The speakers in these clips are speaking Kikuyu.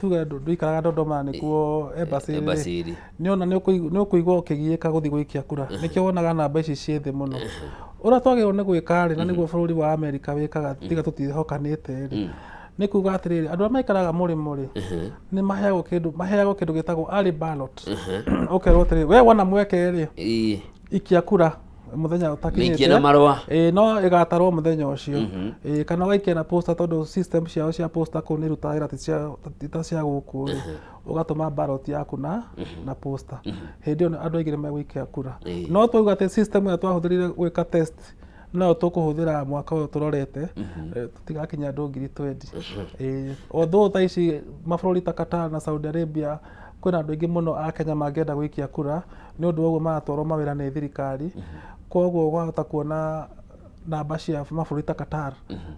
Tuge ndũikaraga Dodoma nĩkuo embassy rĩ, Embassy ĩrĩ. Nĩona nĩ ũkũigua ũkĩgiĩka gũthiĩ gũikia kura. Nĩkĩo wonaga namba ici ciĩ thĩ mũno. Ũrĩa twagĩrĩirwo nĩ gwĩka rĩ, na nĩguo bũrũri wa America wĩkaga, tiga tũtiĩhokanĩte rĩ, nĩ kuga atĩrĩrĩ, andũ arĩa maikaraga mũrĩmo rĩ, nĩ maheagwo kĩndũ gĩtagwo early ballot. Ũkerwo atĩrĩrĩ, we wona mweke rĩ, ikia kura mũthenya ũtakinyĩte. Mĩikie na marũa. Ĩĩ, no ĩgatarwo mũthenya ũcio. Ĩĩ, kana ũgaikia na posta, tondũ system ciao cia posta kũu nĩ irutaga wĩra, ti ta cia gũkũ rĩ, ũgatũma ballot yaku na posta. Hĩndĩ ĩyo andũ aingĩ nĩ megũikia kura. No twauga atĩ system ĩyo twahũthĩrire gwĩka test no tũkũhũthĩra mwaka ũyũ tũrorete, tũtigakinya andũ 20,000. Ĩĩ, although thaa ici mabũrũri ta Qatar na Saudi Arabia kwĩna andũ aingĩ mũno a Kenya mangĩenda gũikia kura, nĩ ũndũ wa ũguo maratwarwo mawĩra nĩ thirikari, koguo wahota kuona namba cia mabũrũri ta Qatar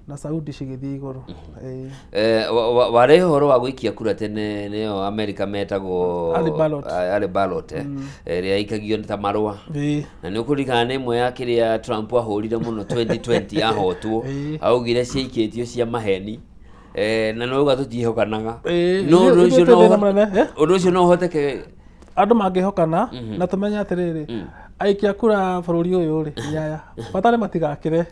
na Saudi cigĩthiĩ igũrũ. Ĩĩ. Warehe ũhoro wa gũikia kura tene, nĩyo America metagwo Early ballot. Early ballot, ĩrĩa ĩikagio ta marũa. Na nĩ ũkũririkana nĩ ĩmwe ya kĩrĩa Trump ahũrire mũno 2020 ahotwo. Augire ciaikĩtio cia maheni. Na no uga tũtiĩhokanaga. No ũndũ ithuĩ ũcio twĩ no thĩna mũnene, eh? Ũndũ ũcio no ũhoteke? Andũ mangĩhokana na tũmenye atĩrĩrĩ, aikia kura bũrũri ũyũ rĩ, nĩ aya bata nĩ matigakĩre.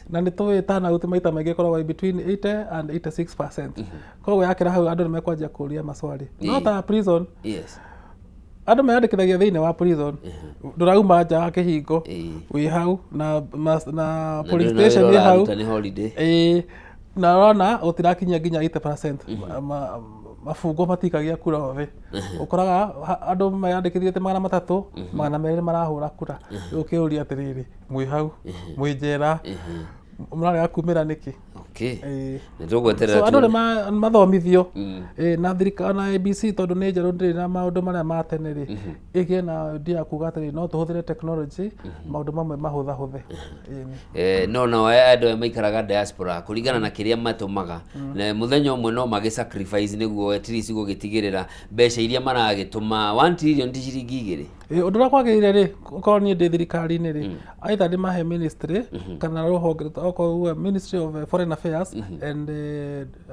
Na nĩ tũĩ turnout maita maingĩ ĩkoragwo in between 80 and 86%, koguo yakĩra hau andũ nĩ mekwanjia kũria maswali. No ta prison, andũ meyandĩkithagia thĩinĩ wa prison, ndũrauma nja wa kĩhingo. Wĩ hau na police ndũrĩ na station wĩra ĩ hau. ũraruta, nĩ holiday. Ĩĩ, na ũrona gũtirakinyia nginya 80%. Mabungo matikagia kura othe. Ũkoraga andũ meyandĩkithĩtie 300, 200 marahũra kura. Rĩu ũkĩũria atĩrĩrĩ, mwĩ hau mwĩ njera, mũrarega kumĩra nĩkĩ? Ĩĩ. Nĩ tũgweterera. So andũ tuone. nĩ mathomithio. Ĩĩ, na thirikari na IEBC, tondũ nĩ njerũ, ndĩrĩ na maũndũ marĩa ma tene rĩ, ĩgĩe na idea ya kuga atĩrĩ, no tũhũthĩre technology, maũndũ mamwe mahũthahũthe. Ĩĩ. No aya andũ aya maikaraga diaspora, kũringana na kĩrĩa matũmaga na mũthenya ũmwe, no magĩ sacrifice nĩguo at least gũgĩtigĩrĩra mbeca iria maragĩtũma 1 trillion ti ciringi 2. Ĩĩ, ũndũ ũrĩa kwagĩrĩire rĩ, okorwo niĩ ndĩ thirikari-inĩ rĩ, either ndĩmahe ministry kana rũhonge, okorwo uge Ministry of Foreign Affairs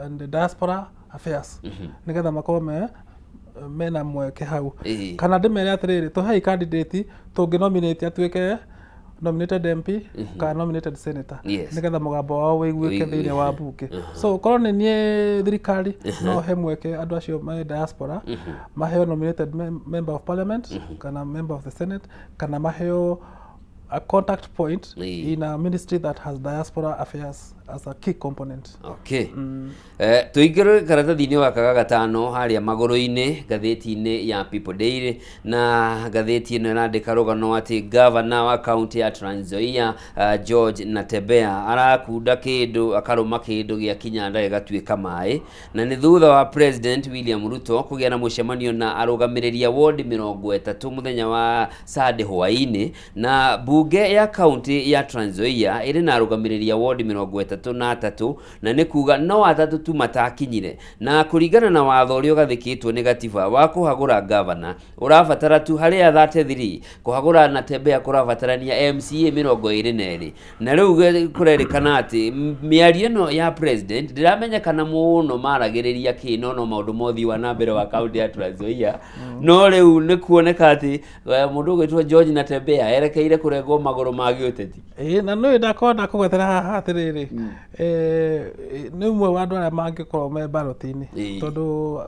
and Diaspora Affairs, nĩgetha makorwo mena mweke hau. Kana ndĩmere atĩrĩrĩ, tũhei candidate tũngĩ nominate atuĩke nominated MP kana nominated senator, nĩgetha mũgambo wao wĩiguĩke thĩinĩ wa bunge. So korwo nĩ niĩ thirikari, no he mweke andũ acio me diaspora maheo nominated member of parliament kana member of the senate, kana maheo a contact point in a ministry that has diaspora affairs as a key component. Okay. Tũingĩre karatathi-inĩ gaka ga gatano harĩa magũrũ-inĩ ngathĩti-inĩ ya People Daily, na ngathĩti ĩno ĩrandĩka rũgano atĩ gavana wa kaunti ya Trans Nzoia, George Natembeya, arakunda kĩndũ, akarũma kĩndũ gĩa kinya nda gĩgatuĩka maĩ, na nĩ thutha wa President William Ruto kũgĩa na mũcemanio na arũgamĩrĩri a ward 30 mũthenya wa Sunday hwaĩ-inĩ. Na mbunge ya kaunti ya Trans Nzoia ĩrĩ na arũgamĩrĩri a ward 33, na nĩ kuga no atatũ tu matakinyire. Na kũringana na watho ũrĩa ũgathĩkĩtwo nĩ gatiba wa kũhagũra gavana, ũrabatara tu harĩ a 33 kũhagũra Natembeya kũrabatarania MCA 22. Na rĩu kũrerĩkana atĩ mĩario ĩno ya president ndĩramenyekana mũno maragĩrĩria kĩ, no maũndũ ma ũthii wa na mbere wa kaunti ya Trans Nzoia. No rĩu nĩ kuoneka atĩ mũndũ ũgwĩtwo George Natembeya erekeire kũrengwo magũrũ ma gĩũteti. Ĩĩ, na nĩ ndakorwo ndakũgwetera haha atĩrĩrĩ, nĩ ũmwe wa andũ arĩa mangĩkorwo me ballot-inĩ, tondũ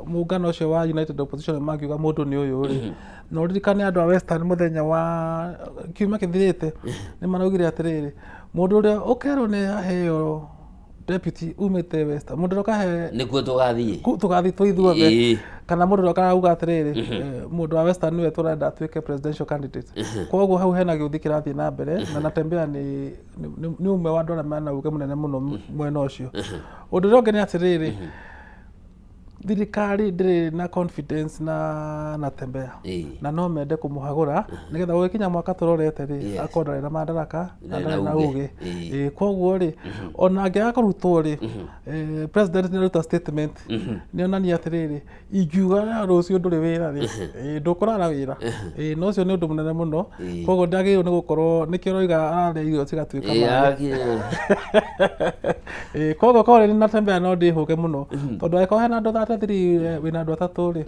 mũngano ũcio wa United Opposition mangiuga mũndũ nĩ ũyũ rĩ. Na ũririkane andũ a Western mũthenya wa kiumia kĩthirĩte nĩ maraugire atĩrĩrĩ, mũndũ ũrĩa ũkerwo nĩ aheo deputy umĩte Western, mũndũ ũrĩa ũkahe Nĩkuo tũgathiĩ. Tũgathiĩ twĩ ithuothe. Kana mũndũ ũrĩa ũkauga atĩrĩrĩ, mũndũ wa Western nĩwe tũrenda atuĩke presidential candidate. Koguo hau hena gĩũthi kĩrathiĩ na mbere, na Natembeya nĩ ũmwe wa andũ arĩa mena uge mũnene mũno mwena ũcio. Ũndũ ũrĩa ũngĩ nĩ atĩrĩrĩ, thirikari ndĩrĩ na confidence na Natembeya, na no mende kũmũhagũra nĩgetha gũgĩkinya mwaka tũrorete rĩ, akorwo ndarĩ na madaraka na Ndarĩ na ndarĩ na uge. uge. Ĩĩ, koguo rĩ, ona angĩaga kũrutwo rĩ, president nĩ aruta statement, nĩ onania atĩrĩrĩ, ingiuga rũciũ ndũrĩ wĩra rĩ, ndũkũrara wĩra. Ĩĩ, na ũcio nĩ ũndũ mũnene mũno. Koguo ndagĩrĩirwo nĩ gũkorwo nĩkĩo ũroiga ararĩa irio cigatuĩka maĩ. Ĩĩ, koguo korwo nĩ Natembeya no ndĩhũge mũno, tondũ angĩkorwo hena andũ 33 Wĩna thiri wĩna andũ atatũ rĩ,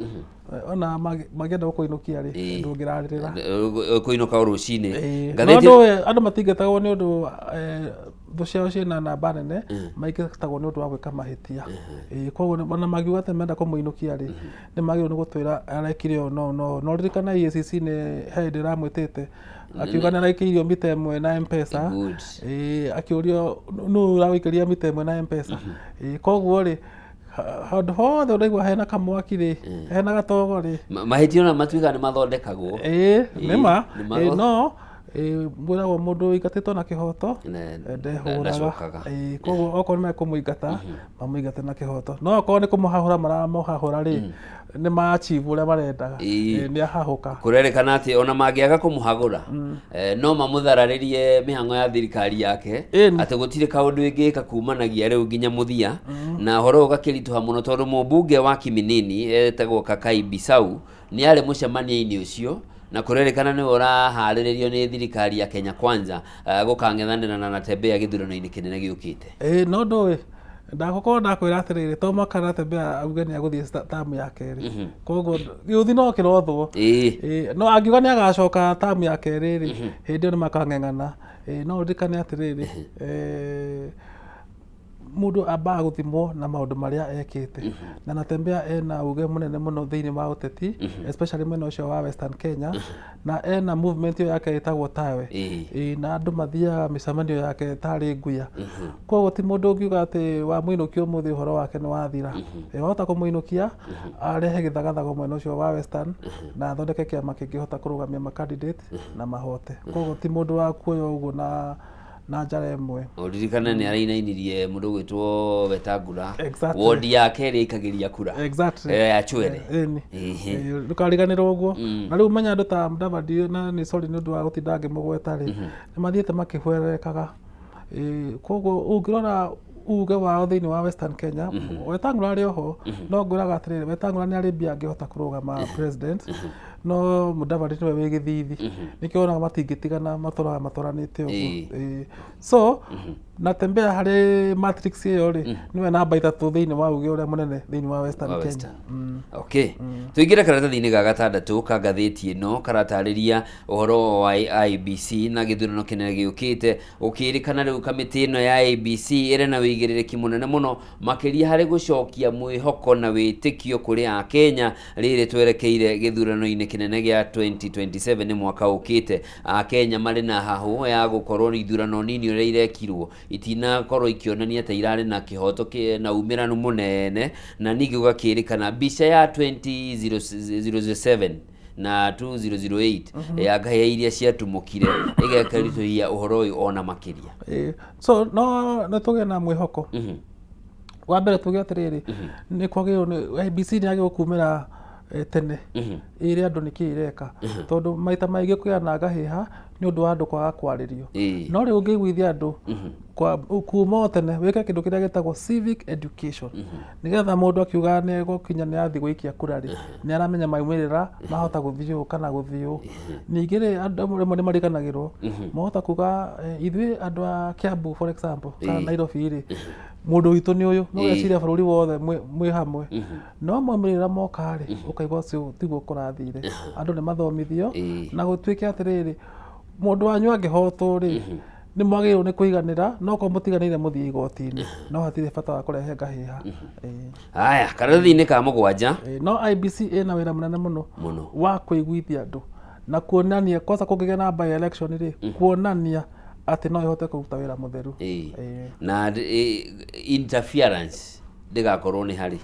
ona mangĩenda gũkũinũkia rĩ, ndũngĩrarĩrĩra. Kũinũka o rũcinĩ. Ĩĩ. No Ngathĩti ndũĩ andũ matingatagwo nĩ ũndũ thũ ciao ciĩna namba nene, maingatagwo nĩ ũndũ wa gwĩka mahĩtia. Ĩĩ, koguo ona mangiuga atĩ menda kũmũinũkia rĩ, nĩ magĩrĩirwo nĩ gũtwĩra arekire ũũ na ũũ na ũũ. Na ũririkane EACC nĩ he hĩndĩ ĩramwĩtĩte akiuga nĩ araikĩirio mita ĩmwe na M-Pesa. Ĩĩ, akĩũrio nũ ũragũikĩria mita ĩmwe na M-Pesa. Ĩĩ, koguo rĩ, handũ hothe ũraigua hena kamwaki rĩ, hena gatogo rĩ. Mahĩtia ona matuĩkaga nĩ mathondekagwo. Ĩĩ, nĩ ma. Nĩ Ĩĩ, no mwĩragwo mũndũ ũingatĩtwo na kĩhoto ndehũraga. Ndacokaga. Ĩĩ, koguo okorwo nĩ mekũmũingata, mamũingate na kĩhoto. No okorwo nĩ kũmũhahũra maramũhahũra rĩ, nĩ ma achieve ũrĩa marendaga. Ĩĩ, nĩ ahahũka. Kũrerĩkana atĩ ona mangĩaga kũmũhagũra, no mamũthararĩrie mĩhang'o ya thirikari yake, atĩ gũtirĩ kaũndũ ĩngĩka kumanagia rĩu nginya mũthia. Na ũhoro ũyũ ũgakĩritũha mũno tondũ mũmbunge wa Kiminini etagwo Kakai Bisau nĩ arĩ mũcemanio-inĩ ũcio, na kũrerĩkana nĩwe ũraharĩrĩrio nĩ thirikari ya Kenya Kwanza gũkang'ethanĩra na Natembeya gĩthurano-inĩ kĩnene gĩũkĩte. Ĩĩ, no ndũĩ ndagũkorwo ndakwĩra atĩrĩrĩ, to mũhaka Natembeya auge nĩ agũthiĩ tamu ya kerĩ, koguo gĩũthi no kĩrothwo. Ĩĩ, no angiuga nĩ agacoka tamu ya kerĩ rĩ, hĩndĩ ĩyo nĩ makang'eng'ana. Ĩĩ, no ũririkane atĩrĩrĩ, mũndũ ambaga gũthimwo na maũndũ marĩa ekĩte, na Natembeya ena uge mũnene mũno thĩinĩ wa ũteti, especially mwena ũcio wa Western Kenya, na ena movement ĩyo yake ĩtagwo Tawe. Ĩĩ, na andũ mathiaga mĩcemanio yake tarĩ nguya. Koguo ti mũndũ ũngiuga atĩ wamũinũkia ũmũthĩ ũhoro wake nĩ wathira. Ĩĩ, wahota kũmũinũkia arehe gĩthagathago mwena ũcio wa Western na athondeke kĩama kĩngĩhota kũrũgamia ma candidate na mahote. Koguo ti mũndũ wa kuoywo ũguo na njara ĩmwe. Ũririkane nĩ arainainirie mũndũ ũgwĩtwo Wetangula. Wodi yake ĩrĩa aikagĩria kura. Ya Chwele. Ĩni. Ndũkariganĩrwo ũguo. Na rĩu menya andũ ta Mudavadi, na nĩ sorry nĩ ũndũ wa gũtinda ngĩmũgweta rĩ, nĩ mathiĩte makĩhwererekaga. Koguo ũngĩrora uge wao thĩinĩ wa Western Kenya, Wetangula arĩ oho, no ngwĩraga atĩrĩrĩ, Wetangula nĩ arĩ mbia angĩhota kũrũgama president, no Mudavadi nĩwe wĩ gĩthithi. Nĩkĩo wonaga matingĩtigana, matũraga matwaranĩte ũguo. So Natembeya harĩ matrix ĩyo rĩ, nĩwe namba 3 thĩinĩ wa uge ũrĩa mũnene thĩinĩ wa Western Wa Kenya. Western. Okay. Tũingĩre karatathi-inĩ ga gatandatũ ka ngathĩti ĩno karatarĩria ũhoro wa IEBC na gĩthurano kĩnene gĩũkĩte, gũkĩrĩkana rĩu kamĩtĩ ĩno ya IEBC ĩrĩ na wĩigĩrĩrĩki mũnene mũno makĩria harĩ gũcokia mwĩhoko na wĩtĩkio kũrĩ Akenya rĩrĩ twerekeire gĩthurano-inĩ kĩnene gĩa 2027 nĩ mwaka ũkĩte. Akenya marĩ na hahũ ya gũkorwo ithurano nini ũrĩa irekirwo itinakorwo ikĩonania ta irarĩ na kĩhoto na umĩranu mũnene, na ningĩ gũgakĩrĩkana mbica ya 2007 na 2008 ya ngahĩha iria ciatumũkire ĩgekĩritũhia ũhoro ũyũ ona makĩria. So no nĩ tũgĩe na mwĩhoko. Wa mbere tuge atĩrĩrĩ, nĩ kwagĩrĩirwo nĩ IEBC nĩ yagĩrĩirwo kumĩra tene ĩre andũ nĩkĩ ĩreka, tondũ maita maingĩ kũgĩa na ngahĩha nĩ ũndũ wa andũ kwaga kwarĩrio. No rĩu ũngĩiguithia andũ kuma o tene, wĩke kĩndũ kĩrĩa gĩtagwo civic education, nĩgetha mũndũ akiuga nĩ egũkinya nĩ athiĩ gũikia kura rĩ, nĩ aramenya maumĩrĩra mahota gũthiĩ ũũ kana gũthiĩ ũũ. Ningĩ rĩ, andũ rĩmwe nĩ mariganagĩrwo, mahota kuga ithuĩ andũ a Kiambu for example kana Nairobi rĩ, mũndũ witũ nĩ ũyũ, no ũgeciria bũrũri wothe mwĩ hamwe, no maumĩrĩra moka rĩ, ũkaigua ũcio tiguo kũrathire. Andũ nĩ mathomithio na gũtuĩke atĩrĩrĩ, mũndũ wanyu angĩhotwo rĩ, nĩ mwagĩrĩirwo nĩ kũiganĩra, no korwo mũtiganĩire mũthiĩ igoti-inĩ, no hatirĩ bata wa kũrehe ngahĩha. Haya, karatathi-inĩ ka mũgwanja. No IEBC ĩna wĩra mũnene mũno Mũno. wa kũiguithia andũ na kuonania, kwanza kũngĩgĩa na by election rĩ, kuonania atĩ no ĩhote kũruta wĩra mũtheru. Na interference ndĩgakorwo nĩ harĩ.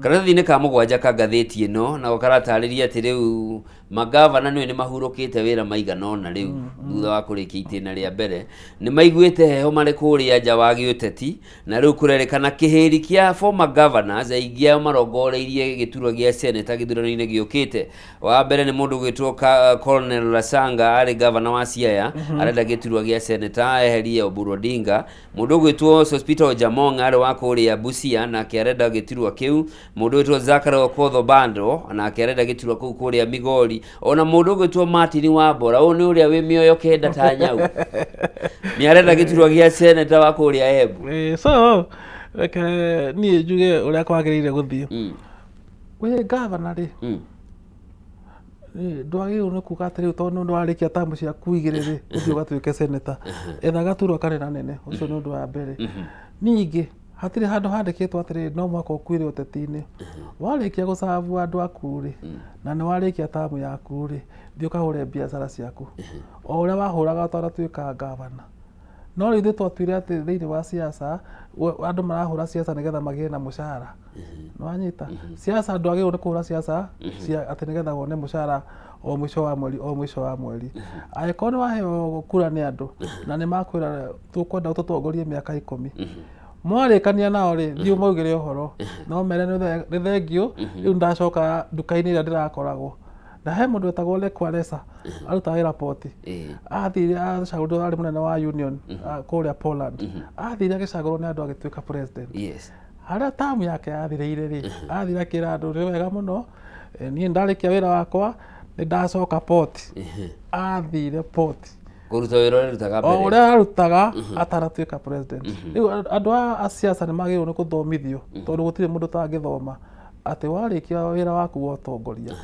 Karatathi-inĩ ka mũgwanja ka ngathĩti ĩno nako karatarĩria atĩ rĩu magavana nĩwe nĩ mahurũkĩte wĩra maigana ũna rĩu thutha wa kũrĩkia itĩna rĩa mbere, nĩ maiguĩte heho marĩ kũrĩa nja wa gĩũteti, na rĩu kũrerĩkana kĩhĩri kĩa former governors aingĩ ao marongoreirie gĩturwa gĩa seneta gĩthurano-inĩ gĩũkĩte. Wa mbere nĩ mũndũ ũgwĩtwo Colonel Rasanga, arĩ gavana wa Siaya, arenda gĩturwa gĩa seneta eherie Oburu Odinga. Mũndũ ũgwĩtwo Sospeter Ojamong arĩ wa kũrĩa Busia, nake arenda gĩturwa kĩu. Mũndũ ũgwĩtwo Zachary Okoth Obando nake arenda gĩturwa kũu kũrĩa Migori. Ona mũndũ ũgwĩtwo Martin Wambora, ũyũ nĩ ũrĩa wĩ mĩoyo kenda ta nyau, nĩ arenda gĩturwa gĩa seneta wa kũrĩa Embu. So Reke niĩ njuge ũrĩa kwagĩrĩire gũthiĩ. Wĩ gavana rĩ, ndwagĩrĩirwo nĩ kuga atĩ rĩu tondũ nĩ warĩkia tamu ciaku igĩrĩ rĩ, ũthiĩ ũgatuĩke seneta. Etha gaturwa karĩ nene, ũcio nĩ ũndũ wa mbere. Ningĩ hatirĩ handũ handĩkĩtwo atĩrĩrĩ no mũhaka ũkuĩre ũteti-inĩ. Warĩkia gũ serve andũ aku rĩ, na nĩ warĩkia tamu yaku rĩ, thiĩ ũkahũre biacara ciaku. O ũrĩa wahũraga ũtanatuĩka gavana. No rĩu ithuĩ twatuire atĩ thĩinĩ wa siasa, andũ marahũra siasa nĩgetha magĩe na mũcara. Nĩwanyita? Siasa ndwagĩrĩirwo nĩ kũhũra siasa cia atĩ nĩgetha wone mũcara o mũico wa mweri o mũico wa mweri. Angĩkorwo nĩ waheo kura nĩ andũ na nĩ makwĩra tũkwenda ũtũtongorie mĩaka 10, mwarĩkania nao rĩ, thiĩ ũmaugĩre ũhoro no mere nĩ thengiũ, rĩu ndacoka nduka-inĩ ĩrĩa ndĩrakoragwo. Na he mũndũ wetagwo Lech Walesa arutaga wĩra port, athire acagũrirwo arĩ mũnene wa union kũrĩa Poland, athire agĩcagũrwo nĩ andũ agĩtuĩka president. Harĩa tamu yake yathirĩire rĩ, athire akĩra andũ nĩ wega mũno, niĩ ndarĩkia wĩra wakwa nĩ ndacoka port. Athire port kũruta wĩra ũrĩa arutaga o mbere. Ũrĩa arutaga atanatuĩka president. Rĩu andũ a siasa nĩ magĩrĩirwo nĩ gũthomithio, tondũ gũtirĩ mũndũ ũtangĩthoma, atĩ warĩkia wĩra waku wa ũtongoria,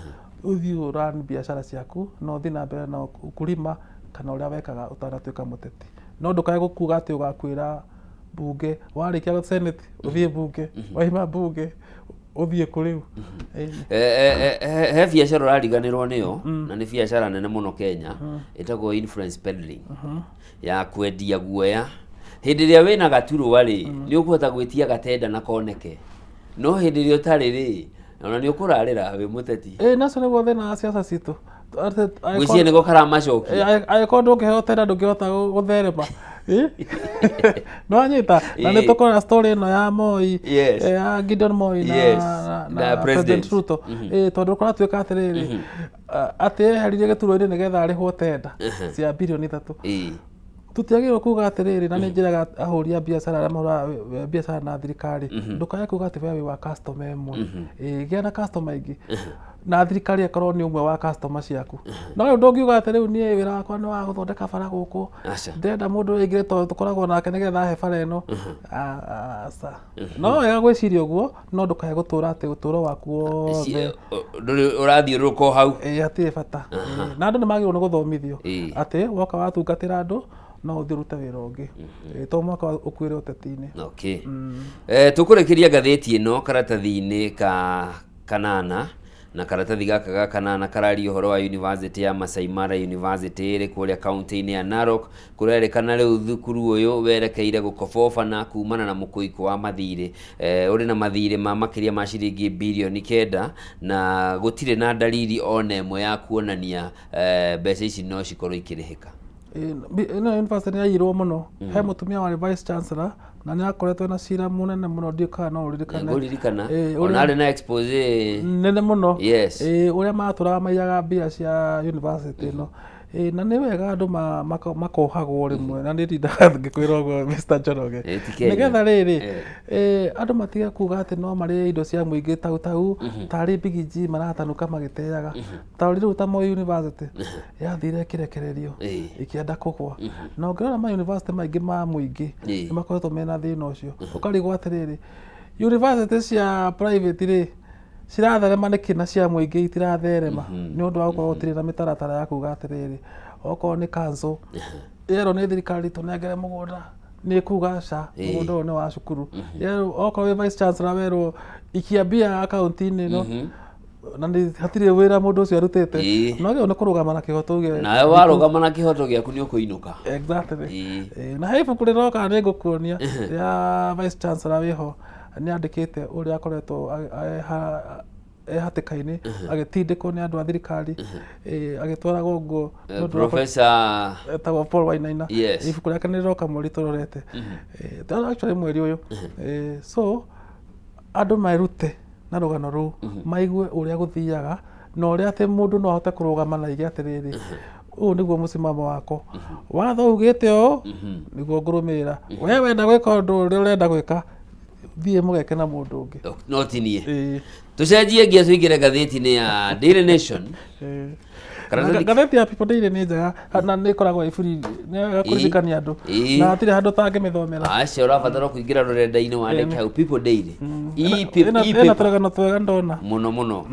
ũthiĩ ũrani biacara ciaku na ũthiĩ na mbere na ukulima kana ũrĩa wekaga ũtanatuĩka mũteti. No ndũkae gũkuga atĩ ũgakuĩra bunge, warĩkia senate ũthiĩ bunge, waima bunge ũthiĩ kũ rĩu? Ĩni. He biacara ũrariganĩrwo nĩyo, na nĩ biacara nene mũno Kenya, ĩtagwo influence peddling, ya kwendia guoya. Hĩndĩ ĩrĩa wĩna gaturwa rĩ, nĩ ũkũhota gwĩtia gatenda na koneke, no hĩndĩ ĩrĩa ũtarĩ rĩ, ona nĩ ũkũrarĩra wĩ mũteti. Ĩ, nacio nĩguo thĩna wa siasa citũ. Atĩ Gwĩciria nĩko karamacokia. Angĩkorwo ndũngĩheo tenda, ndũngĩhota gũtherema. Nĩwanyita? Na nĩ tũkona story ĩno ya Moi, ya Gideon Moi na, na President President Ruto. Tondũ kũratuĩka atĩrĩrĩ, atĩ eheririe gĩturwa-inĩ nĩgetha arĩhwo tenda cia birioni 3. Tũtiagĩrĩirwo kuga atĩrĩrĩ, na nĩ njĩraga ahũri a biacara arĩa mahũraga biacara na thirikari, ndũkae kuga atĩ we wĩ wa customer ĩmwe. Gĩa na customer aingĩ, na thirikari ĩkorwo nĩ ũmwe wa customer ciaku. No rĩu ndũngiuga atĩ rĩu niĩ wĩra wakwa nĩ wa gũthondeka bara gũkũ, Aca. ndĩrenda mũndũ aingĩre tondũ tũkoragwo nake nĩgetha ahe bara ĩno. Aca, no wega gwĩciria ũguo, no ndũkae gũtũra atĩ ũtũro waku wothe Ndũrĩ ũrathiũrũrũka o hau. Ĩĩ, hatirĩ bata. Ĩĩ, na andũ nĩ magĩrĩirwo nĩ gũthomithio atĩ woka watungatĩra andũ, no ũthiĩ ũrute wĩra ũngĩ. Ĩĩ, to mũhaka ũkuĩre ũteti-inĩ. Okay. Tũkũrĩkĩria ngathĩti ĩno karatathi-inĩ ka kanana, na karatathi gaka ga kanana kararia ũhoro wa university ya Masai Mara University ĩrĩ kũrĩa kaunti-inĩ ya Narok. Kũrerĩkana rĩu thukuru ũyũ werekeire gũkobobana kumana na mũkũikũ wa mathirĩ, ũrĩ na mathirĩ ma makĩria ma ciringi birioni 9, na gũtirĩ na dalili ona ĩmwe ya kuonania mbeca ici no cikorwo ikĩrĩhĩka. Ĩno university nĩ yaiyirwo mũno. He mũtumia warĩ vice chancellor na nĩ akoretwo na cira mũnene mũno, ndiũĩ kana no ũririkane. Ngũririkana. Ona arĩ na expose nene mũno. Ũrĩa matũraga maiyaga mbia cia university ĩno. Na nĩ wega andũ makohagwo rĩmwe, na nĩ ndindaga ngĩkwĩra ũguo, Mr. Njoroge, Ti Kenya. Nĩgetha rĩrĩ, andũ matige kuga atĩ no marĩe indo cia mũingĩ tau tau tarĩ mbigiji maratanuka magĩteaga. Ta rĩu ta Moi University yathire ĩkĩrekererio, ĩkĩenda kũgwa. Na ũngĩrora ma university maingĩ ma mũingĩ nĩ makoretwo mena thĩna ũcio. Ũkarigwo atĩrĩrĩ, university cia private rĩ, ciratherema nĩkĩ na cia mũingĩ itiratherema? Nĩ ũndũ wa gũkorwo gũtirĩ na mĩtaratara ya kuga atĩrĩrĩ, okorwo nĩ council yerwo nĩ thirikari tũnengere mũgũnda, nĩ kuga ca, mũgũnda ũyũ nĩ wa cukuru. Yerwo, okorwo wĩ vice chancellor, werwo ikia mbia akaunti-inĩ ĩno, na nĩ hatirĩ wĩra mũndũ ũcio arutĩte. No gĩo nĩ kũrũgama na kĩhoto uge. Nawe warũgama na kĩhoto gĩaku nĩ ũkũinũka. Exactly. Na he ibuku rĩroka nĩ ngũkuonia rĩa vice chancellor wĩho, nĩ andĩkĩte ũrĩa akoretwo e hatĩka-inĩ agĩtindĩkwo nĩ andũ a thirikari, agĩtwaragwo nguo nĩ ũndũ wa Professor etagwo Paul Wainaina. Ibuku rĩake nĩ rĩroka mweri tũrorete. Actually mweri ũyũ. So andũ merute na rũgano rũu, maigue ũrĩa gũthiaga na ũrĩa atĩ mũndũ no ahote kũrũgama na aige atĩrĩrĩ, ũyũ nĩguo mũsimamo wakwa, watho ugĩte ũũ, nĩguo ngũrũmĩrĩra. We wenda gwĩka ũndũ ũrĩa ũrenda gwĩka, thiĩ mũgeke na mũndũ ũngĩ. No ti niĩ. Ĩĩ. Tũcenjie ngia tũingĩre ngathĩti-inĩ ya Daily Nation. Karatathi Ngathĩti ya People Daily nĩ njega na nĩ ĩkoragwo ĩ free, nĩ wega kũririkania andũ Ĩĩ. na hatirĩ handũ ũtangĩmĩthomera. Aca, ũrabatara kũingĩra rũrenda-inĩ wandĩke hau People Daily. Ĩna E-paper. tũrũgano twega ndona. Mũno mũno.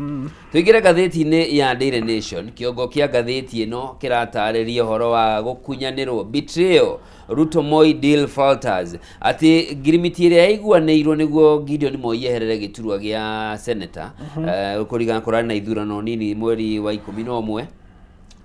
Tũingĩre ngathĩti-inĩ ya Daily Nation. Kĩongo kĩa ngathĩti ĩno kĩratarĩria ũhoro wa gũkunyanĩrwo, betrayal, Ruto Moi deal falters, atĩ ngirimiti ĩrĩa yaiguanĩirwo nĩguo Gideon Moi eherere gĩturwa gĩa senator, kũringana kũrarĩ na ithurano nini mweri wa 11,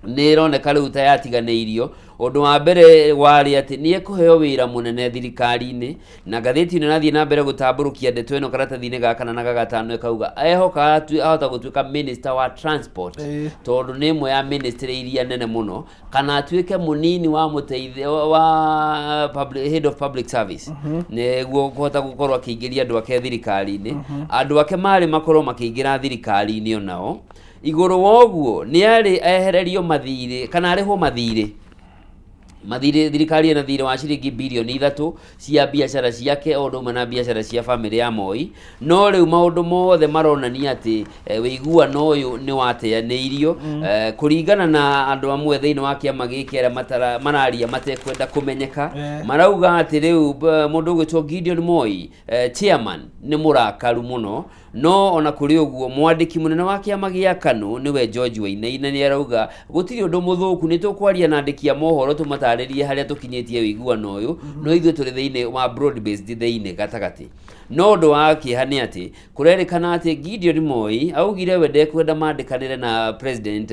nĩ ĩroneka rĩu ta yatiganĩirio. Ũndũ wa mbere warĩ atĩ nĩ ekũheo wĩra mũnene thirikari-inĩ, na ngathĩti ĩno ĩrathiĩ na mbere gũtambũrũkia ndeto ĩno karatathi-inĩ ga kana na ga gatano, ĩkauga ehoka ahota gũtuĩka minister wa transport, tondũ nĩ ĩmwe ya ministry iria nene mũno, kana atuĩke mũnini wa mũteithia wa public, head of public service, nĩguo kũhota gũkorwo akĩingĩria andũ ake thirikari-inĩ. Andũ ake marĩ makorwo makĩingĩra thirikari-inĩ onao. Igũrũ wa ũguo, nĩ arĩ ehererio mathirĩ kana arĩhwo mathirĩ. Thirikari ĩna thirĩ wa ciringi birioni 3 cia biacara ciake o ũndũ ũmwe na biacara cia bamĩrĩ ya Moi. No rĩu maũndũ mothe maronania atĩ wĩiguano ũyũ nĩ wateanĩirio, kũringana na andũ amwe thĩinĩ wa kĩama gĩkĩ arĩa mararia matekwenda kũmenyeka. Marauga atĩ rĩu mũndũ ũgwĩtwo Gideon Moi, chairman, nĩ mũrakaru mũno. No ona kũrĩ ũguo, mwandĩki mũnene wa kĩama gĩa KANU, nĩwe George Wainaina, nĩ arauga gũtirĩ ũndũ mũthũku, nĩ tũkwaria na andĩki a mohoro tũmatarĩrie harĩa tũkinyĩtie ũiguano ũyũ, no ithuĩ tũrĩ thĩinĩ wa broad based thĩinĩ gatagatĩ. No ũndũ wa kĩeha nĩ atĩ kũrerĩkana atĩ Gideon Moi augire we ndekwenda mandĩkanĩre na President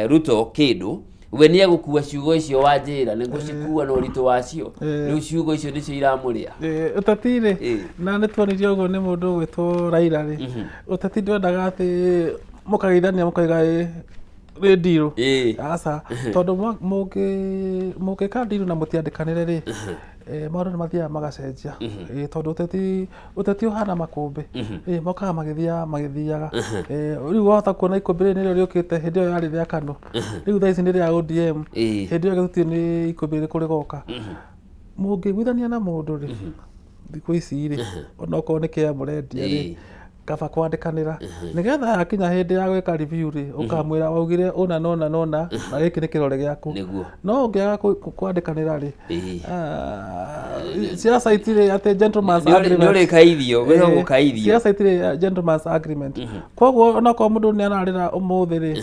Ruto kĩndũ, we nĩ egũkua ciugo icio. Wanjĩra nĩ ngũcikua na ũritũ wacio. Rĩu ciugo icio nĩcio iramũrĩa. Ũteti rĩ, na nĩ tuonirio ũguo nĩ mũndũ ũgwĩtwo Raila rĩ, ũteti ndwendaga atĩ mũkageithania mũkaiga ĩ nĩ ndirũ. Aca, tondũ mũngĩka ndirũ na mũtiandĩkanĩre rĩ, maũndũ nĩ mathiaga magacenjia. Tondũ ũteti ũhana makũmbĩ. Mokaga magĩthiaga magĩthiaga. Rĩu wahota kuona ikũmbĩ rĩrĩ nĩrĩo rĩũkĩte, hĩndĩ ĩyo yarĩ rĩa KANU, rĩu thaa ici nĩ rĩa ODM, hĩndĩ ĩyo ĩngĩ tũtiũĩ nĩ ikũmbĩ rĩrĩkũ rĩgoka. Mũngĩiguithania na mũndũ rĩ, thikũ ici rĩ, onokorwo nĩ kĩa mũrendia rĩ, kaba kwandĩkanĩra, nĩgetha yakinya hĩndĩ ya gwĩka review rĩ, ũkamwĩra waugire ũna na ũna na ũna, na gĩkĩ nĩ kĩrore gĩaku. No ũngĩaga kwandĩkanĩra rĩ, siasa itirĩ atĩ gentleman's agreement. Nĩ ũrĩkaithio, gwĩtagwo gũkaithio. Siasa itirĩ gentleman's agreement. Koguo onakorwo mũndũ nĩ ararĩra ũmũthĩ rĩ,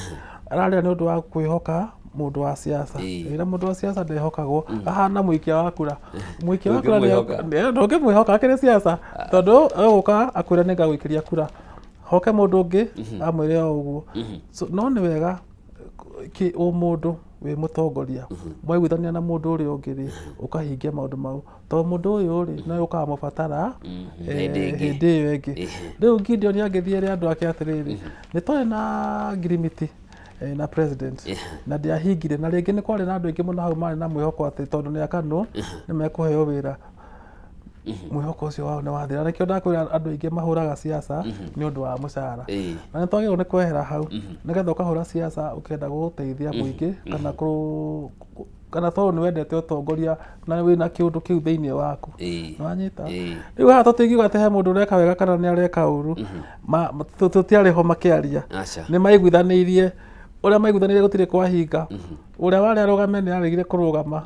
ararĩra nĩ ũndũ wa kwĩhoka mũndũ wa siasa. Na mũndũ wa siasa ndehokagwo, ahana mũikia wa kura. Mũikia wa kura Ndũngĩmwĩhoka. Ndũngĩmwĩhoka akĩrĩ siasa, tondũ egũka akwĩre nĩ ngagũikĩria kura, hoke mũndũ ũngĩ amwĩre o ũguo. So, no nĩ wega kĩ ũmũndũ wĩ mũtongoria, mwaiguithania na mũndũ ũrĩa ũngĩ rĩ, ũkahingia maũndũ mau, tondũ mũndũ ũyũ rĩ, no ũkamũbatara hĩndĩ ĩngĩ. Hĩndĩ ĩyo ĩngĩ. Rĩu Gideon angĩthiĩ ere andũ ake atĩrĩrĩ, nĩ twarĩ na ngirimiti na president na ndiahingire, na rĩngĩ nĩ kwarĩ na andũ aingĩ mũno hau marĩ na mwĩhoko atĩ tondũ nĩ akanũ nĩ mekũheo wĩra, mwĩhoko ũcio wao nĩ wathira. Nĩkĩo ndakwĩra andũ aingĩ mahũraga siasa nĩ ũndũ wa mũcara, na nĩ twagĩrĩirwo nĩ kwehera hau, nĩgetha ũkahũra siasa ũkĩenda gũteithia mũingĩ kana tondũ nĩ wendete ũtongoria na wĩna kĩũndũ kĩu thĩinĩ waku. Nĩwanyita? Rĩu haha tũtingiuga atĩ he mũndũ ũreka wega kana nĩ areka ũru. Tũtiarĩ ho makĩaria. Aca. Nĩ maiguithanĩirie, ũrĩa maiguithanĩirie gũtirĩ kwahinga. Ũrĩa warĩ arũgame nĩ aregire kũrũgama,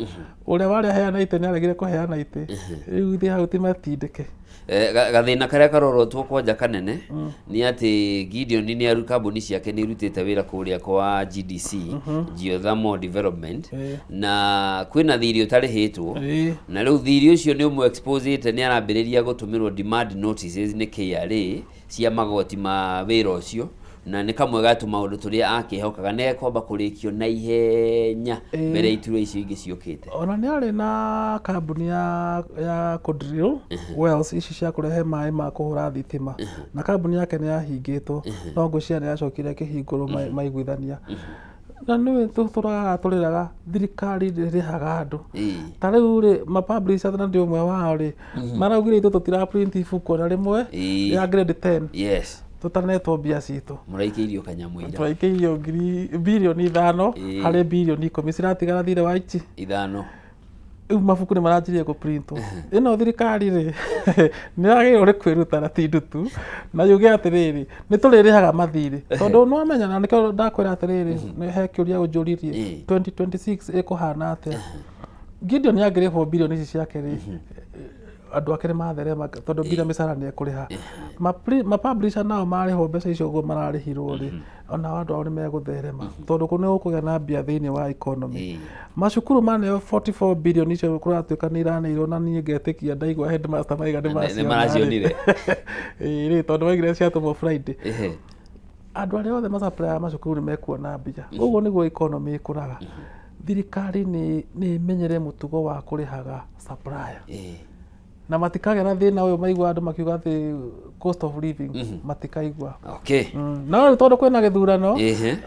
ũrĩa warĩ aheana itĩ nĩ aregire kũheana itĩ. Rĩu ithuĩ hau ti matindĩke. Gathĩna karĩa karorotwo kwanja kanene nĩ atĩ Gideon nĩ aru kambuni ciake nĩ irutĩte wĩra kũrĩa kwa GDC, Geothermal Development, na kwĩna thirĩ ũtarĩhĩtwo, na rĩu thirĩ ũcio nĩ ũmũ exposete, nĩ arambĩrĩria gũtũmĩrwo demand notices nĩ KRA cia magoti ma wĩra ũcio, na nĩ kamwe ga tũmaũndũ tũrĩa akĩhokaga nĩ ekwamba kũrĩkio na ihenya mbere ya iturwa icio ingĩ ciũkĩte. Ona nĩ arĩ na kambuni ya kũ drill wells ici cia kũrehe maĩ ma kũhũra thitima, na kambuni yake nĩ yahingĩtwo, no ngwĩciria nĩ yacokire ĩkĩhingũrwo maiguithania. Na nĩũĩ tũtũraga tũrĩraga thirikari ndĩrĩhaga andũ. Ta rĩu rĩ, ma publishers, na ndĩ ũmwe wao rĩ, maraugire ithuĩ tũtira print ibuku ona rĩmwe rĩa grade 10 tũtanetwo mbia citũ. Mũraikĩirio kanyamũ ira. Twaikĩirio ngiri birioni 5 harĩ birioni 10 ciratigara thirĩ wa ici 5. Rĩu mabuku nĩ maranjirie gũprintwo. Ĩno thirikari rĩ, nĩ yagĩrĩirwo nĩ kwĩruta na ti ndutu, na yuge atĩrĩrĩ, nĩ tũrĩrĩhaga mathirĩ. Tondũ nĩ wamenya na nĩkĩo ndakwĩra atĩrĩrĩ, nĩ he kĩũria ũnjũririe, 2026 ĩkũhana atĩa? Gideon angĩrĩhwo birioni ici ciake rĩ, andũ ake nĩ matherema tondũ nginya mĩcara nĩ ekũrĩha. Ma publisher nao marĩhwo mbeca icio ũguo mararĩhirwo rĩ, onao andũ ao nĩ megũtherema tondũ kũ nĩ gũkũgĩa na mbia thĩinĩ wa economy. Macukuru maneo 44 billion icio kũratuĩka nĩ iraneirwo na niĩ ngetĩkia ndaigua headmaster maiga nĩ Nĩ maciona rĩ. maracionire. Ĩĩ rĩ, tondũ waigire ciatũmwo Friday. Andũ arĩa othe macaprayaga macukuru nĩ mekuona mbia. Ũguo nĩguo economy ĩkũraga. Thirikari nĩ ĩmenyere mũtugo wa kũrĩhaga supplier. Na matikagĩa na thĩna ũyũ maigua andũ makiuga atĩ cost of living, matikaigua. No rĩu tondũ kwĩna gĩthurano,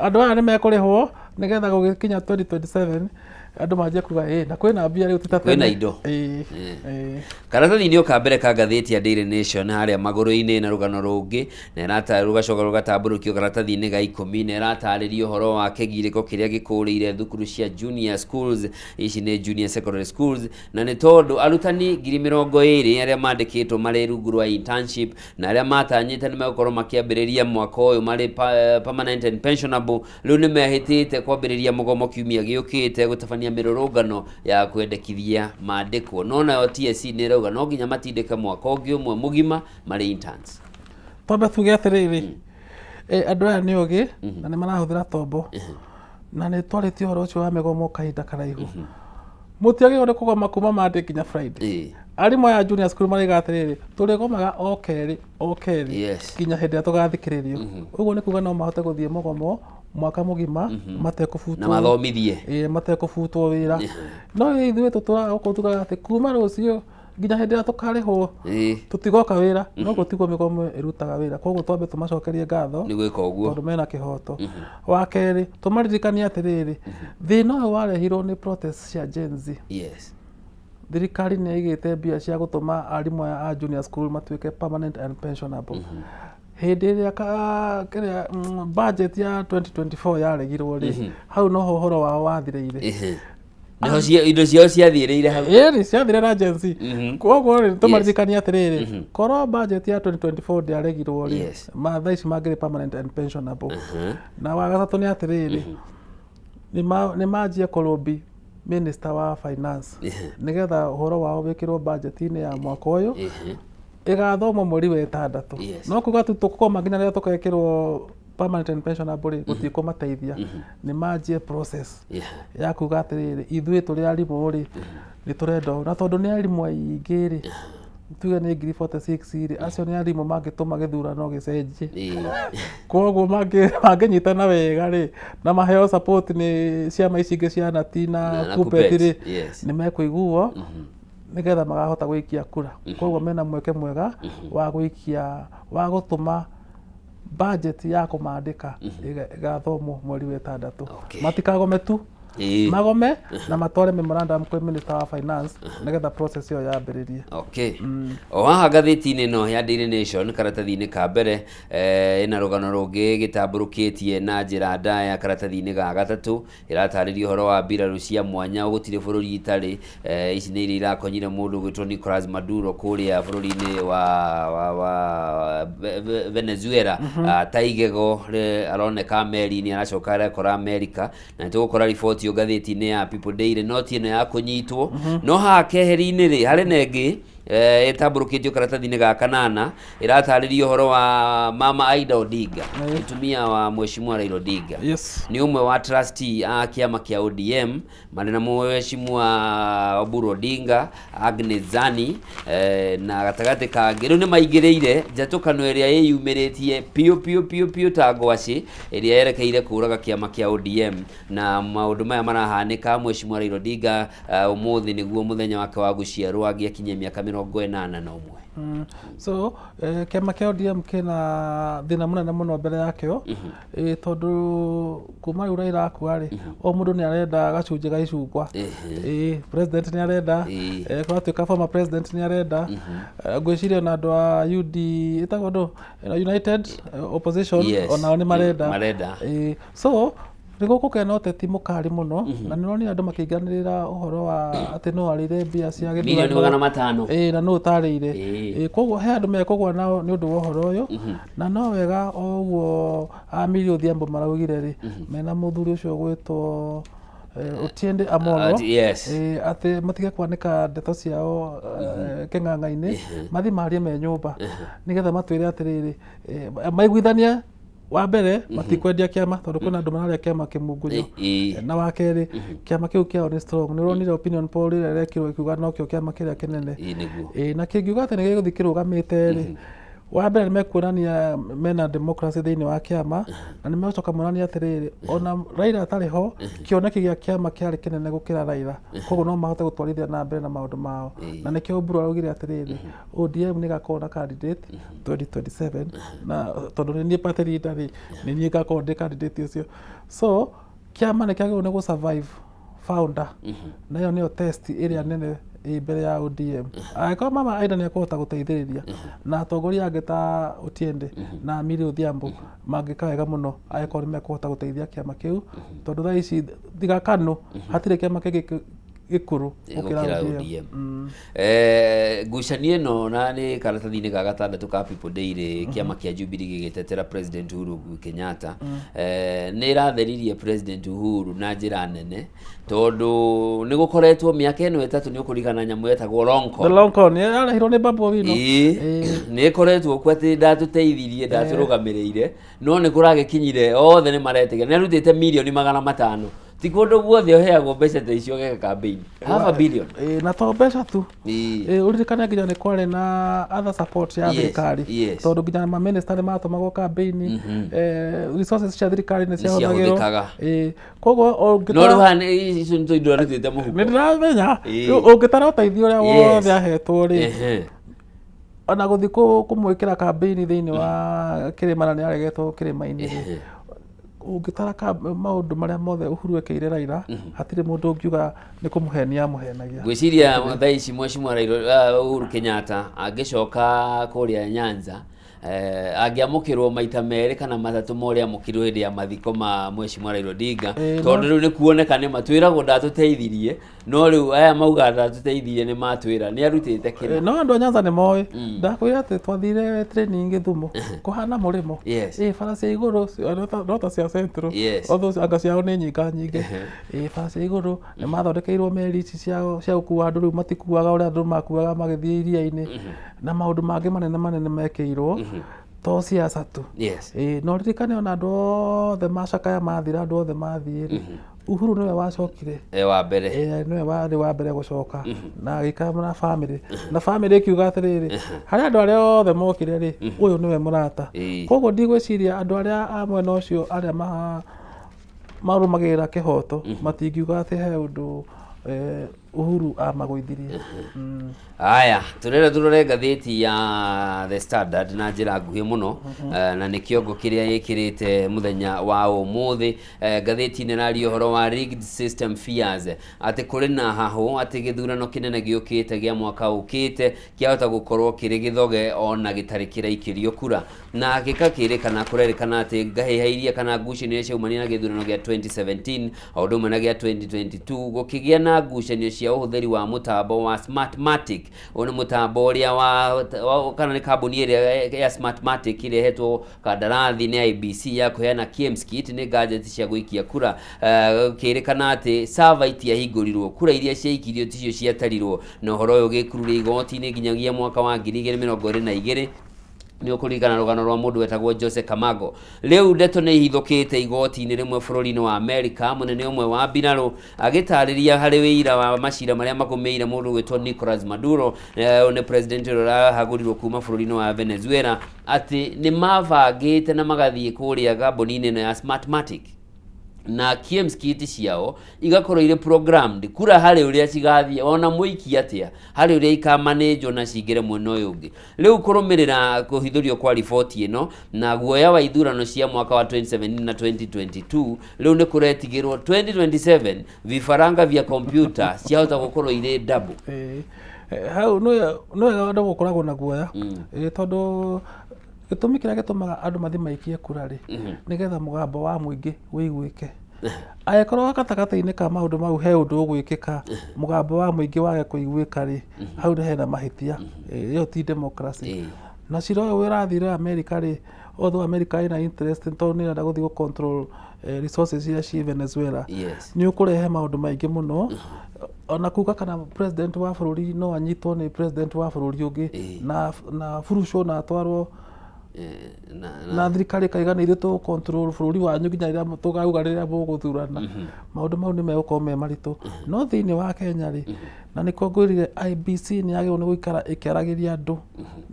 andũ aya nĩ mekũrĩhwo nĩgetha gũgĩkinya 2027 andũ manjie kuga ĩ na kwĩna mbia rĩu ti ta Kwĩna tene. indo. Ĩĩ, ĩĩ. Karatathi-inĩ ka mbere ka ngathĩti ya Daily Nation harĩa magũrũ-inĩ na rũgano rũngĩ na ĩrata rũgacoka rũgatambũrũkio karatathi-inĩ ga 10 na ĩratarĩria ũhoro wa kĩgirĩko kĩrĩa gĩkũrĩire thukuru cia junior schools. Ici nĩ junior secondary schools, na nĩ tondũ arutani 20,000 arĩa mandĩkĩtwo marĩ rungu rwa internship na arĩa matanyĩte nĩ megũkorwo makĩambĩrĩria mwaka ũyũ marĩ permanent and pensionable, rĩu nĩ mehĩtĩte kwambĩrĩria mũgomo kiumia gĩũkĩte gũtabania mĩrũrũngano ya kwendekithia mandĩkwo. No nayo TSC nĩ ĩrauga no nginya matindĩke mwaka ũngĩ ũmwe mũgima marĩ interns. Twambe tuge atĩrĩrĩ, andũ aya nĩ ogĩ na nĩ marahũthĩra tombo, na nĩ twarĩtie ũhoro ũcio wa mĩgomo kahinda karaihu. Mũtiagĩrĩirwo nĩ kũgoma kuma Monday nginya Friday. Arimũ aya junior school maraiga atĩrĩrĩ, tũrĩgomaga o kerĩ o kerĩ nginya hĩndĩ ĩrĩa tũgathikĩrĩrio. Ũguo nĩ kuga no mahote gũthiĩ mũgomo mwaka mũgima matekũbutwo na mathomithie. Ĩĩ, matekũbutwo wĩra. No ithuĩ tũtũraga gũkũ tugaga atĩ kuma rũciũ nginya hĩndĩ ĩrĩa tũkarĩhwo tũtigoka wĩra. No gũtigwo mĩgomo ĩrutaga wĩra, koguo twambe tũmacokerie ngatho nĩ gwĩka ũguo tondũ mena kĩhoto. Wa kerĩ, tũmaririkanie atĩrĩrĩ, thĩna ũyũ warehirwo nĩ protest cia Gen Z. Thirikari nĩ yaigĩte mbia cia gũtũma arimũ aya a junior school matuĩke permanent and pensionable. Hĩndĩ ĩrĩa kĩrĩa budget ya 2024 yaregirwo rĩ, hau noho ũhoro wao wathirĩire. Nĩho indo ciao ciathiĩrĩire hau. Ĩni ciathire na Gen Z. Koguo rĩ, tũmaririkanie atĩrĩrĩ, korwo budget ya 2024 ndĩaregirwo rĩ, ma thaa ici mangĩrĩ permanent and pensionable. Na wa gatatũ nĩ atĩrĩrĩ, nĩ manjie kũlobby minister wa finance nĩgetha ũhoro wao wĩkĩrwo budget-inĩ ya mwaka ũyũ ĩgathomwo mweri wa 6. No kuga tu tũkũgoma nginya rĩrĩa tũgekĩrwo permanent and pensionable rĩ, gũtirĩ kũmateithia. Nĩ manjie process ya kuga atĩrĩrĩ, ithuĩ tũrĩ arimũ rĩ, nĩ tũrenda ũũ, na tondũ nĩ arimũ aingĩ rĩ, tuge nĩ 46,000 rĩ, acio nĩ arimũ mangĩtũma gĩthurano gĩcenjie. Koguo mangĩnyitana wega rĩ, na maheo support nĩ ciama ici ingĩ cia nati na na kupet rĩ, Kuppet, yes. nĩ mekũiguo nĩgetha makahota gũikia kura. Koguo mena mweke mwega wa gũikia, wa gũtũma budget ya kũmandĩka ĩgathomwo mweri wa 6. Matikagome tu, magome na matware memorandum kwĩ minister wa finance nĩgetha process ĩyo yambĩrĩrie. Okay. O haha ngathĩti-inĩ ĩno ya Daily Nation karatathi-inĩ ka mbere, ĩna rũgano rũngĩ gĩtambũrũkĩtie na njĩra ndaya karatathi-inĩ ga gatatũ. Ĩratarĩria ũhoro wa mbirarũ cia mwanya gũtirĩ bũrũri itarĩ. Ici nĩ iria irakonyire mũndũ ũgwĩtwo Nicolas Maduro kũrĩa bũrũri-inĩ wa Venezuela. Ta igego aroneka meri-inĩ aracoka arekora Amerika, na nĩ tũgũkora riboti ĩyo ngathĩti-inĩ ya People Daily, no ti ĩno ya kũnyitwo. No haha keheri-inĩ rĩ, harĩ na ĩngĩ ĩtambũrũkĩtio karatathi-inĩ ga kanana ĩratarĩria ũhoro wa Mama Aida Odinga, mũtumia wa Mheshimiwa Raila Odinga. Nĩ ũmwe wa trustee a kĩama kĩa ODM marĩ na Mheshimiwa Oburu Odinga, Agnes Zani, na gatagatĩ kangĩ. Rĩu nĩ maingĩrĩire njatũkano ĩrĩa ĩyumĩrĩtie piũ piũ piũ piũ ta ngwacĩ ĩrĩa yerekeire kũraga kĩama kĩa ODM. Na maũndũ maya marahanĩka Mheshimiwa Raila Odinga ũmũthĩ nĩguo mũthenya wake wa gũciarwo angĩakinyia mĩaka 81. So kĩama kĩa ODM kĩna thĩna mũnene mũno mbere yakĩo, tondũ kuma rĩu Raila akua rĩ, o mũndũ nĩ arenda gacunjĩ ga icungwa. President nĩ arenda, kũratuĩka former president nĩ arenda. Ngwĩciria ona andũ a UD ĩtagwo ndũ, United Opposition, onao nĩ marenda. Marenda. So Nĩ gũkũgĩa na ũteti mũkali mũno, na nĩ ũronire andũ makĩinganĩrĩra ũhoro wa atĩ no arĩire mbia cia Milioni gĩthurano. 500. Ĩĩ, na nũ ũtarĩire. Koguo he andũ mekũgwa nao nĩ ũndũ wa ũhoro ũyũ, na no wega o ũguo Amiri Odhiambo maraugire rĩ, mena mũthuri ũcio ũgwĩtwo Otiende Amollo, atĩ matige kwanĩka ndeto ciao kĩng'ang'a-inĩ, mathiĩ marie me nyũmba, nĩgetha matwĩre atĩrĩrĩ, maiguithanie. Wa mbere, matikwendia kĩama tondũ kwĩna andũ mararĩa kĩama kĩmungunyo. Na wa kerĩ, kĩama kĩu kĩao nĩ strong. Nĩ ũronire opinion poll ĩrĩa ĩrekirwo ĩkiuga nokĩo kĩama kĩrĩa kĩnene. Ĩĩ, nĩguo. Ĩĩ, na kĩngiuga atĩ nĩ gĩgũthiĩ kĩrũgamĩte rĩ, wa mbere nĩ mekuonania mena democracy thĩinĩ wa kĩama, na nĩ megũcoka monanie atĩrĩrĩ, ona Raila atarĩ ho, kĩoneki gĩa kĩama kĩarĩ kĩnene gũkĩra Raila, koguo no mahote gũtwarithia na mbere na maũndũ mao. Na nĩkĩo Oburu araugire atĩrĩrĩ, ODM nĩ ĩgakorwo na candidate 2027, na tondũ nĩ niĩ party leader rĩ, nĩ niĩ ngakorwo ndĩ candidate ũcio. So kĩama nĩ kĩagĩrĩirwo nĩ gũ survive founder, na ĩyo nĩyo test ĩrĩa nene ĩ mbere ya ODM. Angĩkorwo Mama Aida nĩ ekũhota gũteithĩrĩria na atongoria angĩ ta Otiende na Amiri Odhiambo mangĩka wega mũno angĩkorwo nĩ mekũhota gũteithia kĩama kĩu, tondũ thaa ici tiga KANU hatirĩ kĩama kĩngĩ gĩkũrũ gũkĩra gũkĩra ODM. ODM. Ngucanio ĩno na nĩ karatathi-inĩ ga gatandatũ ka People Daily, kĩama kĩa Jubilee gĩgĩtetera President Uhuru Kenyatta, nĩ ĩratheririe President Uhuru na njĩra nene tondũ nĩ gũkoretwo mĩaka ĩno 3 nĩ ũkũririkana nyamũ yetagwo long The con. long con yarehirwo nĩ Babu Owino. Ĩĩ, nĩ ĩkoretwo kuo atĩ ndatũteithirie, ndatũrũgamĩrĩire, no nĩ kũragĩkinyire othe nĩ maretigĩra. Nĩ arutĩte mirioni 500. Ti kũndũ guothe ũheagwo mbeca ta icio ũgeka campaign. Half a billion. Ĩĩ, na to mbeca tu. Ĩĩ, ũririkane nginya nĩ kwarĩ na other support ya thirikari, tondũ nginya maminista nĩ matũmagwo campaign, resources cia thirikari nĩ ciahũthagĩrwo. Ciahũthĩkaga. Ĩĩ, koguo No ũngĩtara rĩu haha icio nĩ indo arutĩte mũhuko. Nĩ ndĩramenya. Rĩu ũngĩtara ũteithio ũrĩa wothe ahetwo rĩ, ona gũthiĩ kũmwĩkĩra campaign thĩinĩ wa kĩrĩma na nĩ aregetwo kĩrĩma-inĩ rĩ, ũngĩtara maũndũ marĩa mothe Uhuru ekĩire Raila, hatirĩ mũndũ ũngiuga nĩ kũmũhenia amũhenagia. Ngwĩciria thaa ici Mheshimiwa Raila, Uhuru Kenyatta angĩcoka kũrĩa Nyanza, angĩamũkĩrwo maita merĩ kana matatũ ma ũrĩa amũkĩrwo hĩndĩ ya mathiko ma Mheshimiwa Raila Odinga, tondũ rĩu nĩ kuoneka nĩ ma twĩragwo ndatũteithirie, no rĩu aya mauga ndatũteithirie nĩ matwĩra nĩ arutĩte kĩna. No andũ a Nyanza nĩ moĩ. Ndakwĩra atĩ twathire training Gĩthumo kũhana mũrĩmo. Ĩĩ, bara cia igũrũ no ta cia Central. Although anga ciao nĩ nyinga nyingĩ. Ĩĩ, bara cia igũrũ nĩ mathondekeirwo meri ici cia gũkua andũ, rĩu matikuaga ũrĩa andũ makuaga magĩthiĩ iria-inĩ, na maũndũ mangĩ manene manene mekĩirwo, to siasa tu. Ĩĩ, na ũririkane ona andũ othe macakaya mathira, andũ othe mathiĩ rĩ, Uhuru nĩwe wacokire. E wa mbere. Ĩĩ, nĩwe warĩ wa mbere gũcoka na agĩikara na family, na family ĩkiuga atĩrĩrĩ, harĩ andũ arĩa othe mokire rĩ, ũyũ nĩwe mũrata. Koguo ndigwĩciria andũ arĩa a mwena ũcio arĩa marũmagĩrĩra kĩhoto matingiuga atĩ he ũndũ Uhuru amagũithirie. Aya, tũrenda tũrore ngathĩti ya The Standard na njĩra nguhĩ mũno, na nĩ kĩongo kĩrĩa ĩkĩrĩte mũthenya wa ũmũthĩ. Ngathĩti ĩno ĩraria ũhoro wa rigged system fears, atĩ kũrĩ na hahũ atĩ gĩthurano kĩnene gĩũkĩte gĩa mwaka ũkĩte kĩahota gũkorwo kĩrĩ gĩthoge ona gĩtarĩ kĩraikĩrio kura, na gĩkakĩrĩkana kũrerĩkana atĩ ngahĩha iria kana ngucanio iria ciaumanire na gĩthurano gĩa 2017 o ũndũ ũmwe na gĩa 2022, gũkĩgĩa na ngucanio cia ũhũthĩri wa mũtambo wa Smartmatic. Ũyũ nĩ mũtambo ũrĩa wa kana nĩ kambuni ĩrĩa ya Smartmatic ĩrĩa ĩhetwo kandarathi nĩ IEBC ya kũheana KIEMS kit, nĩ gadget cia gũikia kura. Gũkĩrĩkana atĩ server itiahingũrirwo, kura iria ciaikirio ticio ciatarirwo, na ũhoro ũyũ ũgĩkururio igoti-inĩ nginyagia mwaka wa 2022. Nĩ ũkũririkana rũgano rwa mũndũ wetagwo Jose Camargo. Rĩu ndeto nĩ ihithũkĩte igoti-inĩ rĩmwe bũrũri-inĩ wa Amerika, mũnene ũmwe wa mbirarũ agĩtarĩria harĩ wĩira wa macira marĩa magũmĩire mũndũ ũgwĩtwo Nicolas Maduro, ũyũ nĩ president ũrĩa ũrahagũrirwo kuma bũrũri-inĩ wa Venezuela, atĩ nĩ mabangĩte na magathiĩ kũrĩa kambuni-inĩ ĩno ya Smartmatic na KIEMS kit ciao igakorwo irĩ programmed kura harĩ ũrĩa cigathiĩ ona mũikia atĩa harĩ ũrĩa ikamanĩnjwo na cingĩre mwena ũyũ ũngĩ. Rĩu kũrũmĩrĩra kũhithũrio kwa riboti ĩno na guoya wa ithurano cia mwaka wa 2017 na 2022, rĩu nĩ kũretigĩrwo 2027 vifaranga vya kompyuta ciahota gũkorwo irĩ double. Ĩĩ. Hau nĩ wega andũ gũkoragwo na guoya. Ĩĩ, tondũ gĩtũmi kĩrĩa gĩtũmaga andũ mathiĩ maikie kura rĩ, nĩgetha mũgambo wa mũingĩ ũiguĩke. Angĩkorwo gatagatĩ-inĩ ka maũndũ mau he ũndũ ũgwĩkĩka, mũgambo wa mũingĩ wage kũiguĩka rĩ, hau nĩ hena mahĩtia. Ĩyo ti democracy. Na cira ũyũ ũrathire America rĩ, although America ĩna interest tondũ nĩ ĩrenda gũthiĩ gũ control resources iria ciĩ Venezuela, nĩ ũkũrehe maũndũ maingĩ mũno. Ona kuga kana president wa bũrũri no anyitwo nĩ president wa bũrũri ũngĩ na burucwo na atwarwo na thirikari ĩkaiga nĩ ithuĩ tũ control bũrũri wanyu nginya rĩrĩa tũkauga rĩrĩa mũgũthurana. Maũndũ mau nĩ megũkorwo me maritũ. No thĩinĩ wa Kenya rĩ, na nĩkĩo ngwĩrire IEBC nĩ yagĩrĩirwo nĩ gũikara ĩkĩaragĩria andũ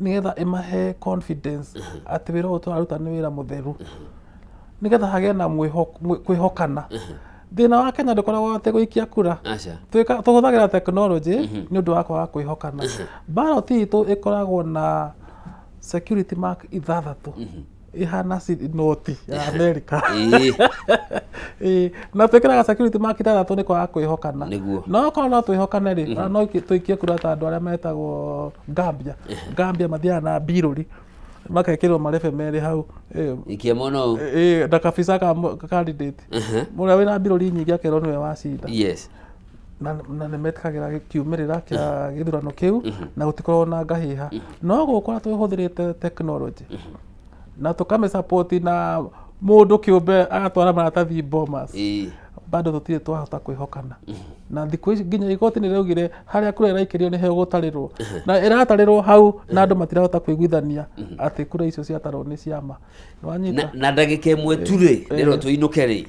nĩgetha ĩmahe confidence atĩ wĩra ũyũ tũraruta nĩ wĩra mũtheru, nĩgetha hagĩe na kwĩhokana. Thĩna wa Kenya ndũkoragwo atĩ gũikia kura. Aca. Tũhũthagĩra technology nĩ ũndũ wa kwaga kwĩhokana. Ballot itũ ĩkoragwo na security mark 6 ihana noti ya America. Ĩĩ, na twĩkĩraga security mark 6 nĩ kwaga kwĩhokana. No korwo no twĩhokane rĩ, ona no tũikie kura ta andũ arĩa metagwo Gambia. Gambia mathiaga na mbirũri makekĩrwo marebe merĩ hau. Ikia mũno. Ĩĩ, na kabica ka candidate ũrĩa wĩna mbirũri nyingĩ akerwo nĩwe wacinda. Na nĩ metĩkagĩra kiumĩrĩra kĩa gĩthurano kĩu na gũtikoragwo na ngahĩha. No gũkũ tũhũthĩrĩte technology na tũkamĩ support na mũndũ kĩũmbe agatwara maratathi Bomas, bado tũtirĩ twahota kwĩhokana. Na thikũ ici nginya igoti nĩ rĩaugire harĩa kura ĩraikĩrio nĩ gũtarĩrwo na ĩratarĩrwo hau, na andũ matirahota kũiguithania atĩ kura icio ciatarwo nĩ ciama. Nĩwanyita? Na ndagĩka ĩmwe tu rĩ, rĩro tũinũke rĩ.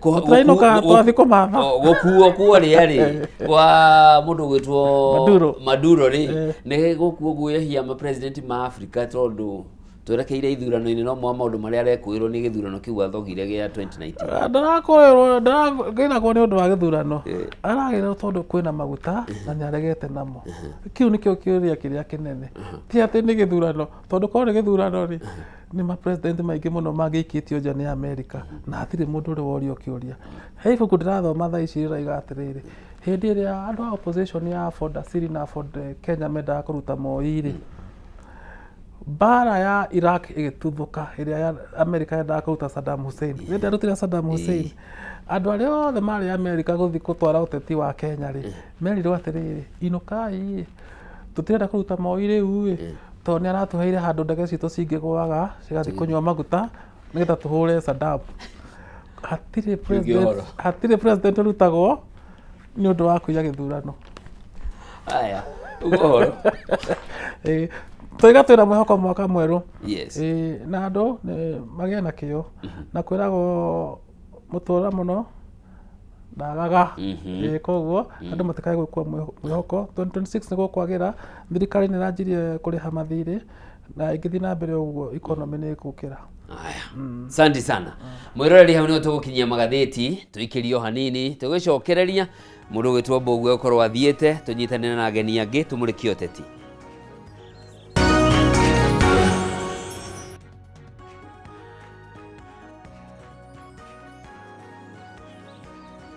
Tũrainũka, twathiĩ kũmatha. Gũkuo kuo rĩa rĩ kwa mũndũ ũgwĩtwo Maduro. Maduro rĩ, nĩ gũkuo guoyahia ma president ma Africa tondũ twerekeire ithurano-inĩ, no mwa maũndũ marĩa arekũĩrwo nĩ gĩthurano kĩu athogire gĩa 2019. Ndarakorwo ndaragĩragwo nĩ ũndũ wa gĩthurano, aragĩrwo tondũ kwĩna maguta na nĩ aregete namo. Kĩu nĩkĩo kĩũria kĩrĩa kĩnene, ti atĩ nĩ gĩthurano, tondũ korwo nĩ gĩthurano rĩ, nĩ ma president maingĩ mũno mangĩikĩtio nja nĩ America na hatirĩ mũndũ ũrĩ worio kĩũria. He ibuku ndĩrathoma thaa ici rĩraiga atĩrĩrĩ, hĩndĩ ĩrĩa andũ a opposition ya Ford Asili na Ford Kenya mendaga kũruta Moi rĩ, mbara ya Iraq ĩgĩtuthũka ĩrĩa ya America yendaga kũruta Saddam Hussein. Hĩndĩ arutire Saddam Hussein, andũ arĩa othe marĩ America gũthiĩ gũtwara ũteti wa Kenya rĩ, merirwo atĩrĩrĩ, inũkai, tũtirenda kũruta Moi rĩu ĩ, tondũ nĩ aratũheire handũ ndege citũ cingĩgũaga cigathiĩ kũnyua maguta nĩgetha tũhũre Saddam. Hatirĩ president, ũhoro. hatirĩ president ũrutagwo nĩ ũndũ wa kũiya gĩthurano. Aya, uga ũhoro. Ĩĩ, tũiga twĩna mwĩhoko mwaka mwerũ. Ĩĩ, na andũ magĩe na kĩyo na kwĩragwo mũtũra mũno ndagaga. Ĩĩ, koguo andũ matikae gwĩkua mwĩhoko 2026 nĩ gũkwagĩra. Thirikari nĩ ĩranjirie kũrĩha mathirĩ na ĩngĩthiĩ na mbere ũguo economy nĩ ĩgũkĩra. Aya, asante sana mwĩroreri, hau nĩho tũgũkinyia magathĩti, tũikĩrio hanini, tũgĩcokereria mũndũ ũgwĩtwo Mbũgua gũkorwo athiĩte, tũnyitanĩre na ageni angĩ tũmũrĩkie ũteti.